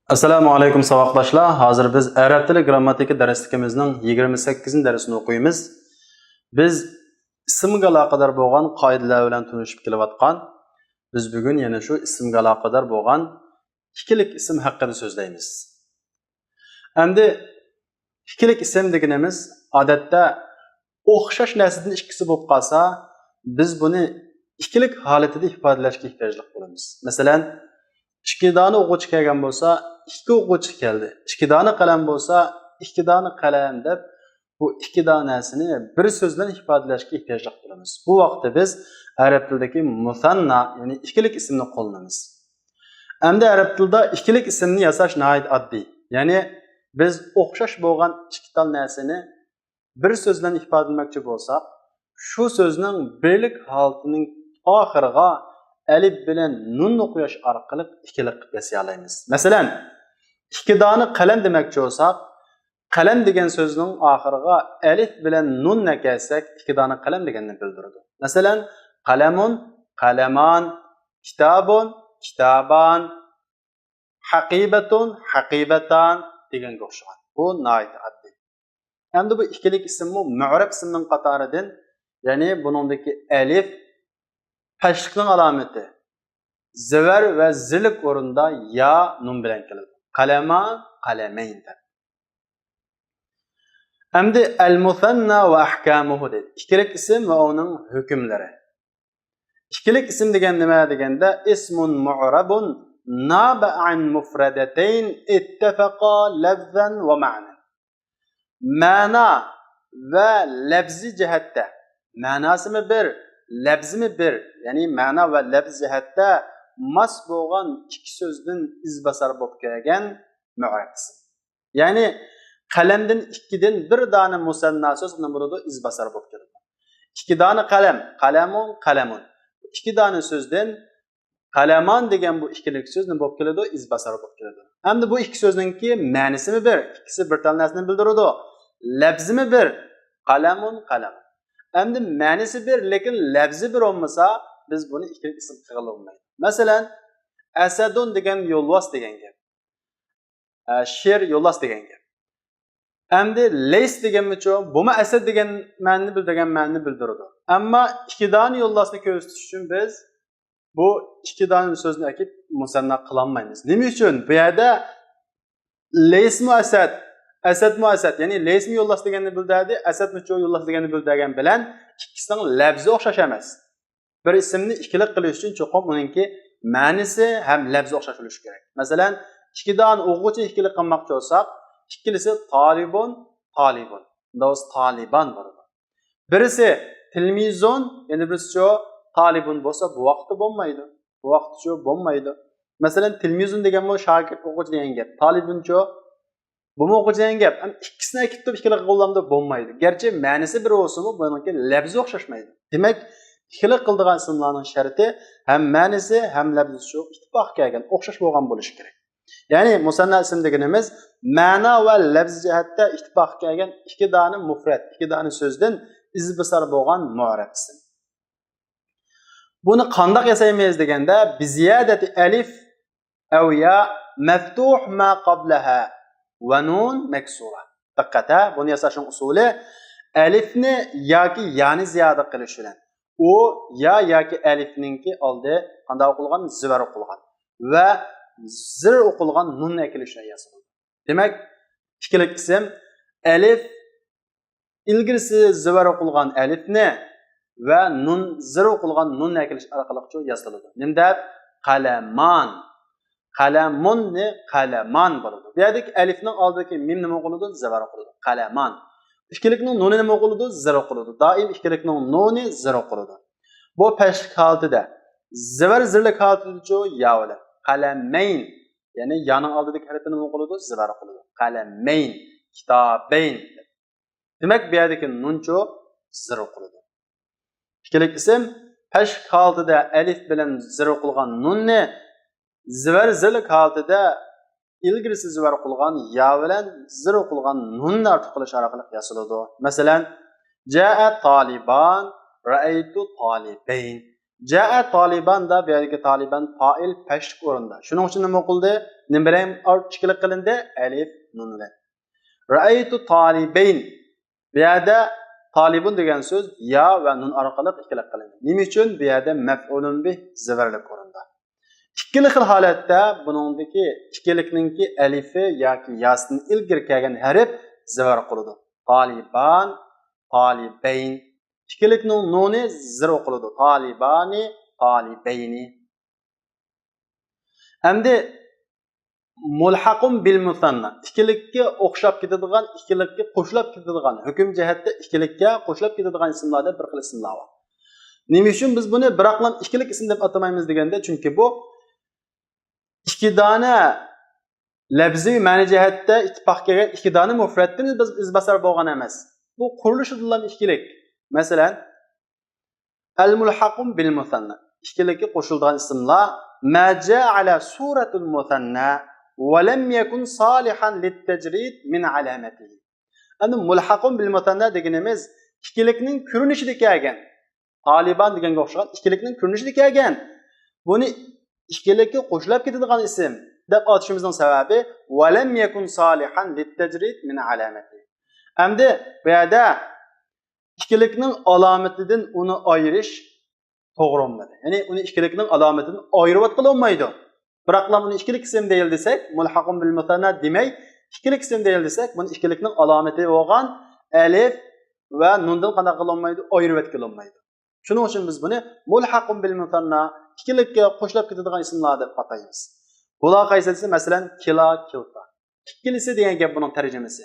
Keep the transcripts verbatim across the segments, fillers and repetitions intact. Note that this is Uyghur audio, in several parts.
ئەسسالامۇ ئەلەيكۇم ساۋاقداشلار. ھازىر بىز ئەرەب تىلى گرامماتىكا دەرسلىكىمىزنىڭ يىگىرمە سەككىزىنچى دەرسىنى ئوقۇيمىز. بىز ئىسىمگە ئالاقىدار بولغان قائىدىلەر بىلەن تونۇشۇپ كېلىۋاتقان. بىز بۈگۈن يەنە شۇ ئىسىمگە ئالاقىدار بولغان ئىككىلىك ئىسىم ھەققىدە سۆزلەيمىز. ئەمدى ئىككىلىك ئىسىم دېگىنىمىز ئادەتتە ئوخشاش نەرسىدىن ئىككىسى بولۇپ قالسا، بىز بۇنى ئىككىلىك ھالىتىدە ئىپادىلەشكە ئېھتىياجلىق بولىمىز. مەسىلەن، ئىككى دانە ئوقۇغۇچى كەلگەن بولسا، ئىككى ئوقۇغۇچى كەلدى. ئىككى دانە قەلەم بولسا، ئىككى دانە قەلەم دەپ، بۇ ئىككى دانە نەرسىنى بىر سۆز بىلەن ئىپادىلەشكە ئېھتىياجلىق بولىمىز. بۇ ۋاقىتتا بىز ئەرەب تىلىدىكى مۇسەننا، يەنى ئىككىلىك ئىسىمنى قوللىنىمىز. ئەمدى ئەرەب تىلىدا ئىككىلىك ئىسىمنى ياساش ناھايىتى ئاددىي. يەنى بىز ئوخشاش بولغان ئىككى تال نەرسىنى بىر سۆز بىلەن ئىپادىلىمەكچى بولساق، شۇ سۆزنىڭ بىرلىك ھالىتىنىڭ ئاخىرىغا ئەلىپ بىلەن نۇننى قويۇش ئارقىلىق ئىككىلىك قىلىپ ياسىيالايمىز. مەسىلەن، ئىككى دانە قەلەم دېمەكچى بولساق، قەلەم دېگەن سۆزنىڭ ئاخىرىغا ئەلىپ بىلەن نۇننى ئەكەلسەك، ئىككى دانە قەلەم دېگەننى بىلدۈرىدۇ. مەسىلەن، قەلەمۇن، قەلەمان، كىتابۇن، كىتابان، ھەقىبەتۇن، ھەقىبەتان دېگەنگە ئوخشىغان. بۇ ناھايىتى ئاددىي. ئەمدى بۇ ئىككىلىك ئىسىممۇ مۇئرەب ئىسىمنىڭ قاتارىدىن، يەنى بۇنىڭدىكى ئەلىف پەشلىكنىڭ ئالامىتى، زەۋەر ۋە زىرلىك ئورنىدا يا، نۇن بىلەن كېلىدۇ. قەلەمان، قەلەمەين دەپ. ئەمدى ئەل مۇسەننا ۋە ئەھكامۇھۇ دەيدۇ. ئىككىلىك ئىسىم ۋە ئۇنىڭ ھۆكۈملىرى. ئىككىلىك ئىسىم دېگەن نېمە دېگەندە، ئىسمۇن مۇئرەبۇن نابە ئەن مۇفرەدەتەين ئىتتەفەقا لەفزەن ۋە مەنەن. مەنا ۋە لەپزىي جەھەتتە، مەناسىمۇ بىر، لەپزىمۇ بىر، يەنى مەنا ۋە لەپز جەھەتتە ماس بولغان ئىككى سۆزدىن ئىزباسار بولۇپ كەلگەن مۇئرەب ئىسىم. يەنى قەلەمدىن ئىككىدىن بىر دانە مۇسەننا سۆز نېمە بولىدۇ؟ ئىزباسار بولۇپ كېلىدۇ. ئىككى دانە قەلەم، قەلەمۇن، قەلەمۇن. ئىككى دانە سۆزدىن قەلەمان دېگەن بۇ ئىككىلىك سۆز نېمە بولۇپ كېلىدۇ؟ ئىزباسار بولۇپ كېلىدۇ. ئەمدى بۇ ئىككى سۆزنىڭكى مەنىسىمۇ بىر، ئىككىسى بىر تال نەرسىنى بىلدۈرىدۇ. لەپزىمۇ بىر، قەلەمۇن، قەلەمۇن. ئەمدى مەنىسى بىر، لېكىن لەپزى بىر بولمىسا، بىز بۇنى ئىككىلىك ئىسىم قىلغىلى بولمايدۇ. مەسىلەن، ئەسەدۇن دېگەن يولۋاس دېگەن گەپ. ئە، شىر يولۋاس دېگەن گەپ. ئەمدى لەيس دېگەنمىچۇ؟ بۇمۇ ئەسەد دېگەن مەنىنى بىل-، دېگەن مەنىنى بىلدۈرىدۇ. ئەمما ئىككى دانە يولۋاسنى كۆرسىتىش ئۈچۈن بىز بۇ ئىككى دانە سۆزنى ئەكىپ مۇسەننا قىلالمايمىز. نېمە ئۈچۈن؟ بۇ يەردە لەيسمۇ ئەسەد، ئەسەدمۇ ئەسەد، يەنى لەيسمۇ يولۋاس دېگەننى بىلدۈردى، ئەسەدمۇچۇ يولۋاس دېگەننى بىلدۈرگەن بىلەن ئىككىسىنىڭ لەپزى ئوخشاش ئەمەس. بىر ئىسىمنى ئىككىلىك قىلىش ئۈچۈن چوقۇم ئۇنىڭكى مەنىسى ھەم لەپزى ئوخشاش بولۇشى كېرەك. مەسىلەن، ئىككى دانە ئوقۇغۇچىنى ئىككىلىك قىلماقچى بولساق، ئىككىلىسى تالىبۇن، تالىبۇن. ئۇندا بولسا تالىبان بولىدۇ. بىرسى تىلمىزۇن، يەنە بىرسىچۇ تالىبۇن بولسا، بۇ ۋاقىتتا بولمايدۇ. بۇ ۋاقىتتىچۇ بولمايدۇ. مەسىلەن، تىلمىزۇن دېگەنمۇ شاگىرت، ئوقۇغۇچى دېگەن گەپ. تالىبۇنچۇ بۇمۇ ئوقۇغۇچى دېگەن گەپ. ئەمما ئىككىسىنى ئەكېتىپ تۇرۇپ ئىككىلىك قىلغاندا بولمايدۇ. گەرچە مەنىسى بىر بولسىمۇ، بۇنىڭكى لەپزى ئوخشاشمايدۇ. دېمەك، ئىككىلىك قىلىدىغان ئىسىملارنىڭ شەرتى ھەم مەنىسى، ھەم لەپزىچۇ ئىتتىپاققا كەلگەن، ئوخشاش بولغان بولۇشى كېرەك. يەنى مۇسەننا ئىسىم دېگىنىمىز مەنا ۋە لەپزى جەھەتتە ئىتتىپاققا كەلگەن ئىككى دانە مۇفرەت، ئىككى دانە سۆزدىن ئىزباسار بولغان مۇئرەب ئىسىم. بۇنى قانداق ياسايمىز دېگەندە، بىزىيادەتى ئەلىف ئەۋ يا مەفتۇھ ما قابلەھا ۋە نۇن مەكسۇرە. دىققەت ھە، بۇنى ياساشنىڭ ئۇسۇلى ئەلىفنى ياكى يانى زىيادە قىلىش بىلەن ئۇ يا ياكى ئەلىفنىڭكى ئالدى قانداق ئوقۇلغان؟ زىۋەر ئوقۇلغان ۋە زىر ئوقۇلغان نۇن ئەكېلىش بىلەن ياسىلىدۇ. دېمەك، ئىككىلىك ئىسىم ئەلىف ئىلگىرىسى زىۋەر ئوقۇلغان ئەلىفنى ۋە نۇن، زىر ئوقۇلغان نۇن ئەكېلىش ئارقىلىقچۇ ياسىلىدۇ. نېمە دەپ؟ قەلەمان. قەلەمۇننى قەلەمان بولىدۇ. بۇ يەردىكى ئەلىفنىڭ ئالدىدىكى مىم نېمە ئوقۇلىدۇ؟ زىۋەر ئوقۇلىدۇ. قەلەمان. ئىككىلىكنىڭ نۇنى نېمە ئوقۇلىدۇ؟ زىر ئوقۇلىدۇ. دائىم ئىككىلىكنىڭ نۇنى زىر ئوقۇلىدۇ. بۇ پەشلىك ھالىتىدە. زىۋەر زىرلىك ھالىتىدىچۇ؟ يا بىلەن. قەلەمەين. يەنى يانىڭ ئالدىدىكى ھەرپى نېمە ئوقۇلىدۇ؟ زىۋەر ئوقۇلىدۇ. قەلەمەين، كىتابەين. دېمەك، بۇ يەردىكى نۇنچۇ؟ زىر ئوقۇلىدۇ. ئىككىلىك ئىسىم پەشلىك ھالىتىدە ئەلىف بىلەن زىر ئوقۇلغان نۇننى، زىۋەر زىرلىك ھالىتىدە ئىلگىرىسى زىۋەر ئوقۇلغان يا بىلەن زىر ئوقۇلغان نۇننى ئارتۇق قىلىش ئارقىلىق ياسىلىدۇ. مەسىلەن، جاء طالبان، رأيت طالبين. جاء طالبان دا بۇ يەردىكى تالىبان پائىل پەشلىك ئورۇندا. شۇنىڭ ئۈچۈن نېمە قىلدى؟ نېمە بىلەن ئار-، ئىككىلىك قىلىندى؟ ئەلىف، نۇن بىلەن. رأيت طالبين. بۇ يەردە تالىبۇن دېگەن سۆز يا ۋە نۇن ئارقىلىق ئىككىلىك قىلىندى. نېمە ئۈچۈن؟ بۇ يەردە مەپئۇلۇن بىھ زىبارلىق ئورۇندا. ئىككىلا خىل ھالەتتە بۇنىڭدىكى ئىككىلىكنىڭكى ئەلىفى ياكى ياسىدىن ئىلگىرى كەلگەن ھەرپ زىبار قىلىدۇ. تالىبان، تالىبەين. ئىككىلىكنىڭ نۇنى زىر ئوقۇلىدۇ. تالىبانى، تالىبەينى. ئەمدى مۇلھەقۇن بىل مۇسەننا. ئىككىلىككە ئوخشاپ كېتىدىغان، ئىككىلىككە قوشۇلۇپ كېتىدىغان، ھۆكۈم جەھەتتە ئىككىلىككە قوشۇلۇپ كېتىدىغان ئىسىملار دەپ بىر خىل ئىسىملار بار. نېمە ئۈچۈن بىز بۇنى بىراقلا ئىككىلىك ئىسىم دەپ ئاتىمايمىز دېگەندە، چۈنكى بۇ ئىككى دانە لەپزىي مەنە جەھەتتە ئىتتىپاق كەلگەن ئىككى دانە مۇفرەتتىن ئىز-، ئىزباسار بولغان ئەمەس. بۇ قۇرۇلۇشىدىنلا ئىككىلىك. مەسىلەن، الملحقون بالمثنى. ئىككىلىككە قوشۇلىدىغان ئىسىملار. ما جاء على صورة المثنى ولم يكن صالحا للتجريد من علامته. ئەمدى مۇلھەقۇن بىل مۇسەننا دېگىنىمىز ئىككىلىكنىڭ كۆرۈنۈشىدە كەلگەن. تالىبان دېگەنگە ئوخشىغان ئىككىلىكنىڭ كۆرۈنۈشىدە كەلگەن. بۇنى ئىككىلىككە قوشۇلۇپ كېتىدىغان ئىسىم دەپ ئاتىشىمىزنىڭ سەۋەبى ولم يكن صالحا للتجريد من علامته. ئەمدى بۇ يەردە ئىككىلىكنىڭ ئالامىتىدىن ئۇنى ئايرىش توغرا بولمىدى. يەنى ئۇنى ئىككىلىكنىڭ ئالامىتىدىن ئايرىۋەتكىلى بولمايدۇ. بىراقلا بۇنى ئىككىلىك ئىسىم دەيلى دېسەك، مۇلھەقۇن بىل مۇسەننا دېمەي، ئىككىلىك ئىسىم دەيلى دېسەك، بۇنى ئىككىلىكنىڭ ئالامىتى بولغان ئەلىف ۋە نۇندىن قانداق قىلىنمايدۇ؟ ئايرىۋەتكىلى بولمايدۇ. شۇنىڭ ئۈچۈن بىز بۇنى مۇلھەقۇن بىل مۇسەننا، ئىككىلىككە قوشۇلۇپ كېتىدىغان ئىسىملار دەپ ئاتايمىز. بۇلار قايسى دېسە، مەسىلەن، كىلا، كىلتا. ئىككىلىسى دېگەن گەپ بۇنىڭ تەرجىمىسى.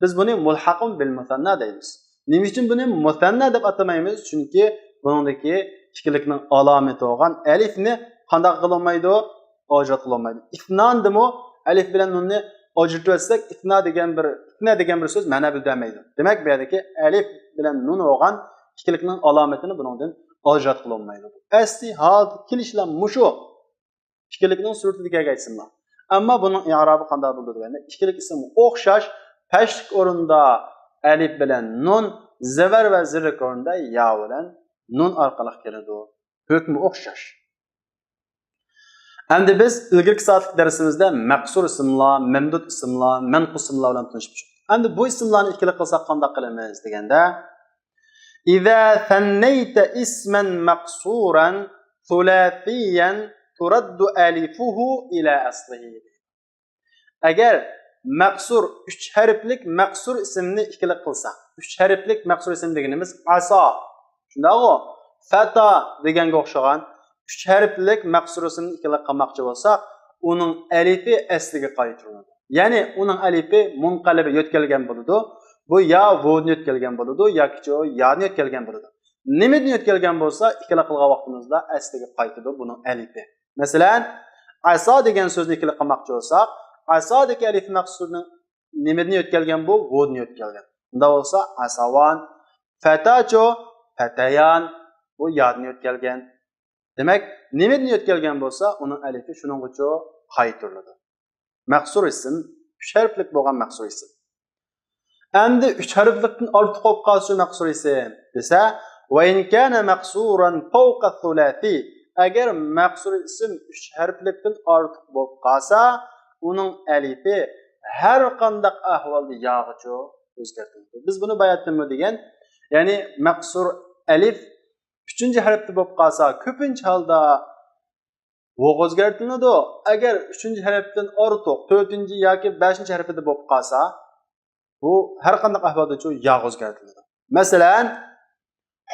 بىز بۇنى مۇلھەقۇن بىل مۇسەننا دەيمىز. نېمە ئۈچۈن بۇنى مۇسەننا دەپ ئاتىمايمىز؟ چۈنكى بۇنىڭدىكى ئىككىلىكنىڭ ئالامىتى بولغان ئەلىفنى قانداق قىلالمايدۇ؟ ئاجراتقىلى بولمايدۇ. ئىسنان دېمۇ ئەلىف بىلەن نۇننى ئاجرىتىۋەتسەك، ئىسنا دېگەن بىر، ئىسنا دېگەن بىر سۆز مەنە بىلدۈرمەيدۇ. دېمەك، بۇ يەردىكى ئەلىف بىلەن نۇن بولغان ئىككىلىكنىڭ ئالامىتىنى بۇنىڭدىن ئاجراتقىلى بولمايدۇ. ئەسلى ھالىتى كېلىشلا مۇشۇ. ئىككىلىكنىڭ سۈرىتىدە كەلگەن ئىسىملار. ئەمما بۇنىڭ ئىئرابى قانداق بولىدۇ دېگەندە، ئىككىلىك ئىسىم ئوخشاش، پەشلىك ئورۇندا ئەلىپ بىلەن نۇن، زىبار ۋە زىرلىك ئورنىدا يا بىلەن نۇن ئارقىلىق كېلىدۇ. ھۆكمى ئوخشاش. ئەمدى بىز ئىلگىرىكى سائەتلىك دەرسىمىزدە مەقسۇر ئىسىملار، مەمدۇد ئىسىملار، مەنقۇس ئىسىملار بىلەن تونۇشۇپ چىقتۇق. ئەمدى بۇ ئىسىملارنى ئىككىلىك قىلساق قانداق قىلىمىز دېگەندە، إذا ثنيت اسما مقصورا ثلاثيا ترد ألفه إلى أصله. ئەگەر مەقسۇر، ئۈچ ھەرپلىك مەقسۇر ئىسىمنى ئىككىلىك قىلساق، ئۈچ ھەرپلىك مەقسۇر ئىسىم دېگىنىمىز ئاسا، شۇنداقغۇ؟ فەتا دېگەنگە ئوخشىغان ئۈچ ھەرپلىك مەقسۇر ئىسىمنى ئىككىلىك قىلماقچى بولساق، ئۇنىڭ ئەلىپى ئەسلىگە قايتۇرۇلىدۇ. يەنى ئۇنىڭ ئەلىپى مۇنقەلىبى يۆتكەلگەن بولىدۇ. بۇ يا ۋودىن يۆتكەلگەن بولىدۇ، ياكى چۇ يادىن يۆتكەلگەن بولىدۇ. نېمىدىن يۆتكەلگەن بولسا، ئىككىلىك قىلغان ۋاقتىمىزدا ئەسلىگە قايتىدۇ بۇنىڭ ئەلىپى. مەسىلەن، ئەسا دېگەن سۆزنى ئىككىلىك قىلماقچى بولساق، ئەسادىكى ئەلىف مەقسۇرنىڭ نېمىدىن يۆتكەلگەن بۇ؟ ۋودىن يۆتكەلگەن. ئۇنداق بولسا، ئەساۋان، فەتاچۇ، فەتەيان، بۇ يادىن يۆتكەلگەن. دېمەك، نېمىدىن يۆتكەلگەن بولسا، ئۇنىڭ ئەلىپى شۇنىڭغىچۇ قايتۇرۇلىدۇ. مەقسۇر ئىسىم، ئۈچ ھەرپلىك بولغان مەقسۇر ئىسىم. ئەمدى ئۈچ ھەرپلىكتىن ئارتۇق بولۇپ قالسا مەقسۇر ئىسىم دېسە، وإن كان مقصورا فوق الثلاثي، ئەگەر مەقسۇر ئىسىم ئۈچ ھەرپلىكتىن ئارتۇق بولۇپ قالسا، ئۇنىڭ ئەلىپى ھەر قانداق ئەھۋالدا ياغىچۇ ئۆزگەرتىلىدۇ. بىز بۇنى باياتىنمۇ دېگەن، يەنى مەقسۇر ئەلىپ ئۈچىنچى ھەرپتە بولۇپ قالسا، كۆپىنچە ھالدا ۋوغا ئۆزگەرتىلىدۇ. ئەگەر ئۈچىنچى ھەرپتىن ئارتۇق، تۆتىنچى ياكى بەشىنچى ھەرپىدە بولۇپ قالسا، بۇ ھەر قانداق ئەھۋالدىچۇ ياغا ئۆزگەرتىلىدۇ. مەسىلەن،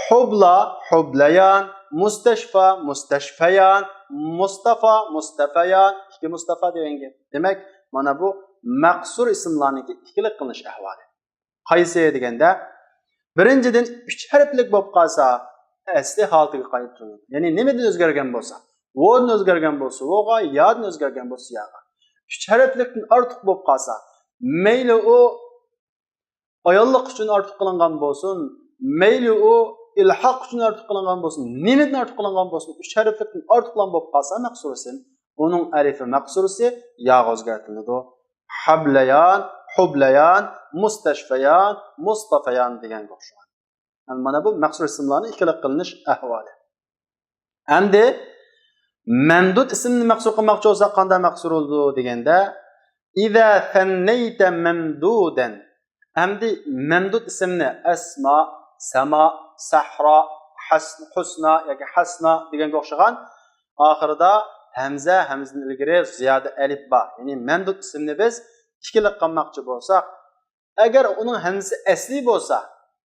حۇبلا، حۇبلەيان، مۇستەشفا، مۇستەشفەيان، مۇستافا، مۇستەفەيان، ئىككى مۇستافا دېگەن گەپ. دېمەك، مانا بۇ مەقسۇر ئىسىملارنىڭكى ئىككىلىك قىلىنىش ئەھۋالى. قايسى دېگەندە، بىرىنچىدىن، ئۈچ ھەرپلىك بولۇپ قالسا، ئەسلى ھالىتىگە قايتۇرۇلىدۇ. يەنى نېمىدىن ئۆزگەرگەن بولسا، ۋودىن ئۆزگەرگەن بولسا ۋوغا، يادىن ئۆزگەرگەن بولسا ياغا. ئۈچ ھەرپلىكتىن ئارتۇق بولۇپ قالسا، مەيلى ئۇ ئاياللىق ئۈچۈن ئارتۇق قىلىنغان بولسۇن، مەيلى ئۇ ئىلھاق ئۈچۈن ئارتۇق قىلىنغان بولسۇن، نېمىدىن ئارتۇق قىلىنغان بولسۇن، ئۈچ ھەرپلىكتىن ئارتۇقلام بولۇپ قالسا مەقسۇر ئىسىم، ئۇنىڭ ئەلىفى مەقسۇرىسى ياغا ئۆزگەرتىلىدۇ. حەبلەيان، حۇبلەيان، مۇستەشفەيان، مۇستافەيان دېگەنگە ئوخشىغان. مانا بۇ مەقسۇر ئىسىملارنىڭ ئىككىلىك قىلىنىش ئەھۋالى. ئەمدى مەمدۇد ئىسىمنى مەھسۇر قىلماقچى بولساق، قانداق مەھسۇر بولىدۇ دېگەندە، ئىزا سەننەيتە مەمدۇدەن. ئەمدى مەمدۇد ئىسىمنى ئەسما، سەما، سەھرا، ھەس-، ھۇسنا ياكى ھەسنا دېگەنگە ئوخشىغان ئاخىرىدا ھەمزە، ھەمزىدىن ئىلگىرى زىيادە ئەلىپ بار. يەنى مەمدۇد ئىسىمنى بىز ئىككىلىك قىلماقچى بولساق، ئەگەر ئۇنىڭ ھەمزىسى ئەسلىي بولسا،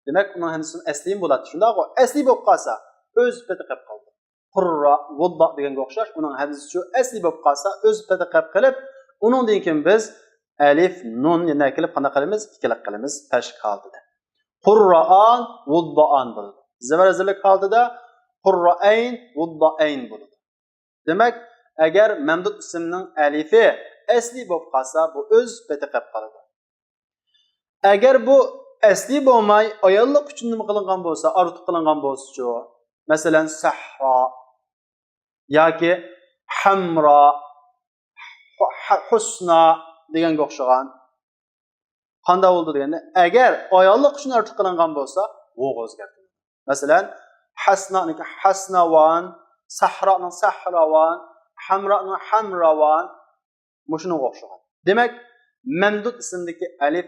دېمەك، ئۇنىڭ ھەمزىسى ئەسلىيمۇ بولاتتى، شۇنداققۇ؟ ئەسلىي بولۇپ قالسا، ئۆز پېتى قېلىپ قالىدۇ. قۇررا، ۋۇددا دېگەنگە ئوخشاش، ئۇنىڭ ھەمزىسىچۇ ئەسلىي بولۇپ قالسا، ئۆز پېتى قېلىپ قېلىپ، ئۇنىڭدىن كېيىن بىز ئەلىف، نۇن يەنە كېلىپ قانداق قىلىمىز؟ ئىككىلىك قىلىمىز، پەرشلىك ھالىتىدە. قۇررائان، ۋۇددائان بولىدۇ. زەبەر زىللىك ھالىتىدە قۇررائەين، ۋۇددائەين بولىدۇ. دېمەك، ئەگەر مەمدۇد ئىسىمنىڭ ئەلىفى ئەسلىي بولۇپ قالسا، بۇ ئۆز پېتى قېلىپ قالىدۇ. ئەگەر بۇ ئەسلىي بولماي، ئاياللىق ئۈچۈن نېمە قىلىنغان بولسا، ئارتۇق قىلىنغان بولسىچۇ؟ مەسىلەن، سەھرا ياكى ھەمرا، ھۇ-، ھە-، ھۇسنا دېگەنگە ئوخشىغان. قانداق بولىدۇ دېگەندە، ئەگەر ئاياللىق ئۈچۈن ئارتۇق قىلىنغان بولسا، ۋوغا ئۆزگەرتىلىدۇ. مەسىلەن، ھەسنانىڭكى ھەسناۋان، سەھرانىڭ سەھراۋان، ھەمرانىڭ ھەمراۋان، مۇشۇنىڭغا ئوخشىغان. دېمەك، مەمدۇد ئىسىمدىكى ئەلىپ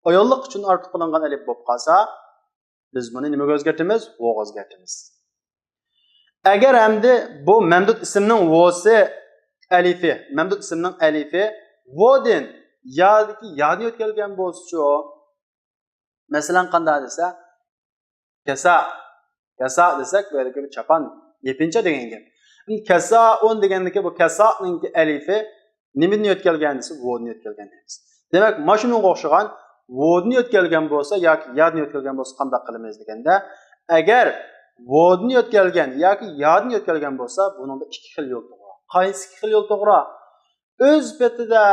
ئاياللىق ئۈچۈن ئارتۇق قىلىنغان ئەلىپ بولۇپ قالسا، بىز بۇنى نېمىگە ئۆزگەرتىمىز؟ ۋوغا ئۆزگەرتىمىز. ئەگەر ئەمدى بۇ مەمدۇد ئىسىمنىڭ ۋوسى، ئەلىفى، مەمدۇد ئىسىمنىڭ ئەلىفى ۋودىن يادىكى يادىن يۆتكەلگەن بولسىچۇ؟ مەسىلەن، قانداق دېسە، كەسا. كەسا دېسەك، بۇ يەردىكى بىر چاپان، يېپىنچا دېگەن گەپ. كەسائۇن دېگەندىكى بۇ كەسانىڭكى ئەلىفى نېمىدىن يۆتكەلگەن دېسە، ۋودىن يۆتكەلگەن دەيمىز. دېمەك، مانا شۇنىڭغا ئوخشىغان ۋودىن يۆتكەلگەن بولسا ياكى يادىن يۆتكەلگەن بولسا قانداق قىلىمىز دېگەندە، ئەگەر ۋودىن يۆتكەلگەن ياكى يادىن يۆتكەلگەن بولسا، بۇنىڭدا ئىككى خىل يول توغرا. قايسى ئىككى خىل يول توغرا؟ ئۆز پېتىدە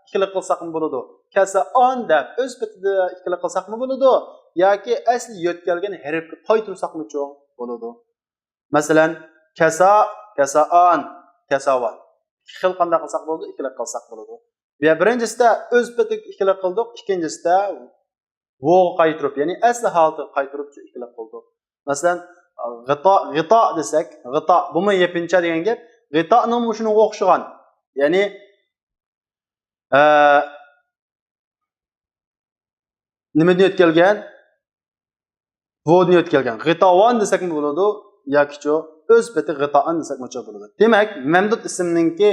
ئىككىلىك قىلساقمۇ بولىدۇ. كەسائان دەپ ئۆز پېتىدە ئىككىلىك قىلساقمۇ بولىدۇ. ياكى ئەسلى يۆتكەلگەن ھەرپكە قايتۇرساقمۇچۇ بولىدۇ. مەسىلەن، كەسا، كەسائان، كەساۋان. ئىككى خىل قانداق قىلساق بولىدۇ؟ ئىككىلىك قىلساق بولىدۇ. بۇ يەر بىرىنچىسىدە ئۆز پېتىگە ئىككىلىك قىلدۇق، ئىككىنچىسىدە ۋوغا قايتۇرۇپ، يەنى ئەسلى ھالىتىگە قايتۇرۇپ ئىككىلىك قىلدۇق. مەسىلەن، غىتا، غىتا دېسەك، غىتا، بۇمۇ يېپىنچا دېگەن گەپ. غىتانىڭ مۇشۇنىڭغا ئوخشىغان. يەنى، ئە، نېمىدىن يۆتكەلگەن؟ ۋودىن يۆتكەلگەن. غىتاۋان دېسەكمۇ بولىدۇ، ياكىچۇ ئۆز پېتى غىتائان دېسەكمۇچۇ بولىدۇ. دېمەك، مەمدۇد ئىسىمنىڭكى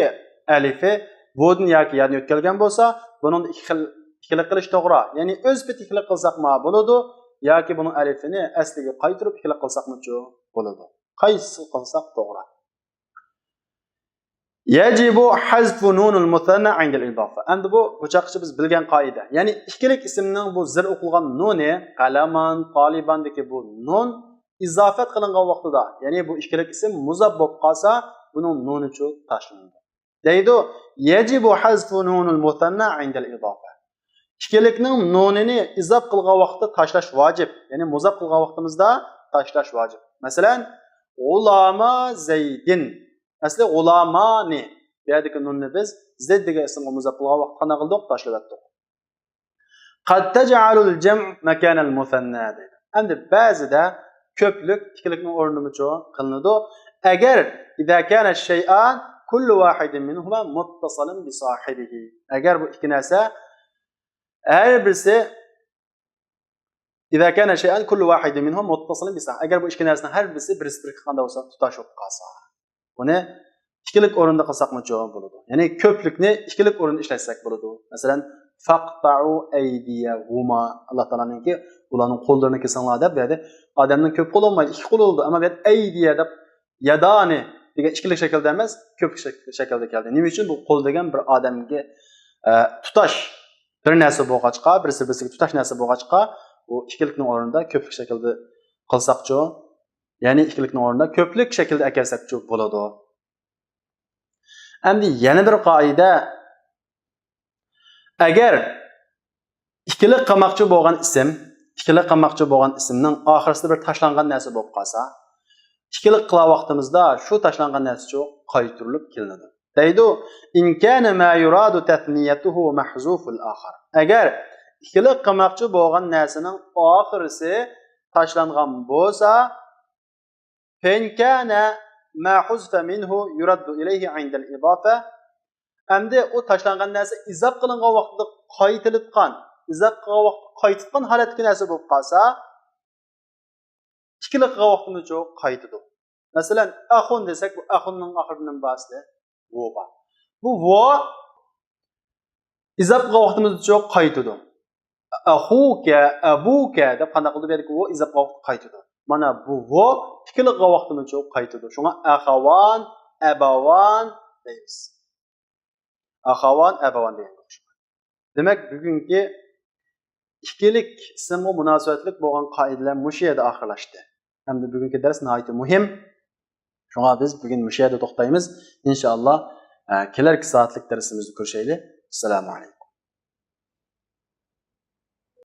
ئەلىفى ۋودىن ياكى يادىن يۆتكەلگەن بولسا، بۇنىڭدا ئىككى خىل، ئىككىلىك قىلىش توغرا. يەنى ئۆز پېتى ئىككىلىك قىلساقمۇ بولىدۇ، ياكى بۇنىڭ ئەلىفىنى ئەسلىگە قايتۇرۇپ ئىككىلىك قىلساقمۇچۇ بولىدۇ. قايسىسى قىلساق توغرا؟ يەجىبۇ ھەزفۇ نۇنۇل مۇسەننا ئىندەل ئىزافە. ئەمدى بۇ، بۇ چاغقىچە بىز بىلگەن قائىدە. يەنى ئىككىلىك ئىسىمنىڭ بۇ زېر ئوقۇلغان نۇنى، قەلەمان، تالىباندىكى بۇ نۇن ئىزافەت قىلىنغان ۋاقتىدا، يەنى بۇ ئىككىلىك ئىسىم مۇزاپ بولۇپ قالسا، بۇنىڭ نۇنىچۇ تاشلىنىدۇ. دەيدۇ، يەجىبۇ ھەزفۇ نۇنۇل مۇسەننا ئىندەل ئىزافە. ئىككىلىكنىڭ نۇنىنى ئىزاپ قىلغان ۋاقىتتا تاشلاش ۋاجىپ. يەنى مۇزاپ قىلغان ۋاقتىمىزدا تاشلاش ۋاجىپ. مەسىلەن، غۇلاما زەيدىن. ئەسلى غۇلامانى. بۇ يەردىكى نۇننى بىز زەيد دېگەن ئىسىمغا مۇزاپ قىلغان ۋاقىتتا قانداق قىلدۇق؟ تاشلىۋەتتۇق. قەد تەجئەلۇل جەمئ مەكانەل مۇسەننا دەيدۇ. ئەمدى بەزىدە كۆپلۈك ئىككىلىكنىڭ ئورنىدىمۇچۇ قىلىنىدۇ. ئەگەر، ئىزا كانە شەيئان كۇللۇ ۋاھىدىن مىنھۇما مۇتتەسىلىن بىساھىبىھى. ئەگەر بۇ ئىككى نەرسە ھەر بىرسى، ئىزا كانە شەيئان كۇللۇ ۋاھىدىن مىنھۇما مۇتتەسىلىن بىساھىبىھى. ئەگەر بۇ ئىككى نەرسىنىڭ ھەر بىرسى بىرسى بىرىگە قانداق بولسا، تۇتاش بولۇپ قالسا. بۇنى ئىككىلىك ئورنىدا قىلساقمۇچۇ بولىدۇ. يەنى كۆپلۈكنى ئىككىلىك ئورنىدا ئىشلەتسەك بولىدۇ. مەسىلەن، فەقتەئۇ ئەيدىيەھۇما. ئاللا تائالانىڭكى ئۇلارنىڭ قوللىرىنى كېسىڭلار دەپ، بۇ يەردە ئادەمنىڭ كۆپ قولى بولمايدۇ، ئىككى قولى بولىدۇ. ئەمما بۇ يەردە ئەيدىيە دەپ، يەدانى دېگەن ئىككىلىك شەكىلدە ئەمەس، كۆپلۈك شەك-، شەكىلدە كەلدى. نېمە ئۈچۈن؟ بۇ قول دېگەن بىر ئادەمگە، ئە، تۇتاش بىر نەرسە بولغاچقا، بىرسى بىرسىگە تۇتاش نەرسە بولغاچقا، بۇ ئىككىلىكنىڭ ئورنىدا كۆپلۈك شەكىلدە قىلساقچۇ، يەنى ئىككىلىكنىڭ ئورنىدا كۆپلۈك شەكىلدە ئەكەلسەكچۇ بولىدۇ. ئەمدى يەنە بىر قائىدە، ئەگەر ئىككىلىك قىلماقچى بولغان ئىسىم، ئىككىلىك قىلماقچى بولغان ئىسىمنىڭ ئاخىرسىدا بىر تاشلانغان نەرسە بولۇپ قالسا، ئىككىلىك قىلغان ۋاقتىمىزدا شۇ تاشلانغان نەرسىچۇ قايتۇرۇلۇپ كېلىنىدۇ. دەيدۇ، إن كان ما يراد تثنيته محذوف الآخر. ئەگەر ئىككىلىك قىلماقچى بولغان نەرسىنىڭ ئاخىرسى تاشلانغان بولسا، فإن كان ما حذف منه يرد إليه عند الإضافة. ئەمدى ئۇ تاشلانغان نەرسە ئىزاپ قىلىنغان ۋاقتىدا قايتىلىتقان، ئىزاپ قىلغان ۋاقىتتا قايتىتقان ھالەتتىكى نەرسە بولۇپ قالسا، ئىككىلىك قىلغان ۋاقتىمىزچۇ قايتىدۇ. مەسىلەن، ئەخۇن دېسەك، بۇ ئەخۇننىڭ ئاخىرىدا نېمە بار ئەسلى؟ ۋو بار. بۇ ۋو ئىزاپ قىلغان ۋاقتىمىزچۇ قايتىدۇ. ئەخۇكە، ئەبۇكە دەپ قانداق قىلدى؟ بۇ يەردىكى ۋو ئىزاپ قىلغان ۋاقىتتا قايتىدۇ. مانا بۇ ۋو ئىككىلىك قىلغان ۋاقتىمىزچۇ قايتىدۇ. شۇڭا ئەخەۋان، ئەبەۋان دەيمىز. ئەخەۋان، ئەبەۋان دېگەنگە ئوخشايدۇ. دېمەك، بۈگۈنكى ئىككىلىك ئىسىمغا مۇناسىۋەتلىك بولغان قائىدىلەر مۇشۇ يەردە ئاخىرلاشتى. ئەمدى بۈگۈنكى دەرس ناھايىتى مۇھىم. شۇڭا بىز بۈگۈن مۇشۇ يەردە توختايمىز. ئىنشائاللا، ئە، كېلەركى سائەتلىك دەرسىمىزدە كۆرۈشەيلى. ئەسسالامۇ ئەلەيكۇم.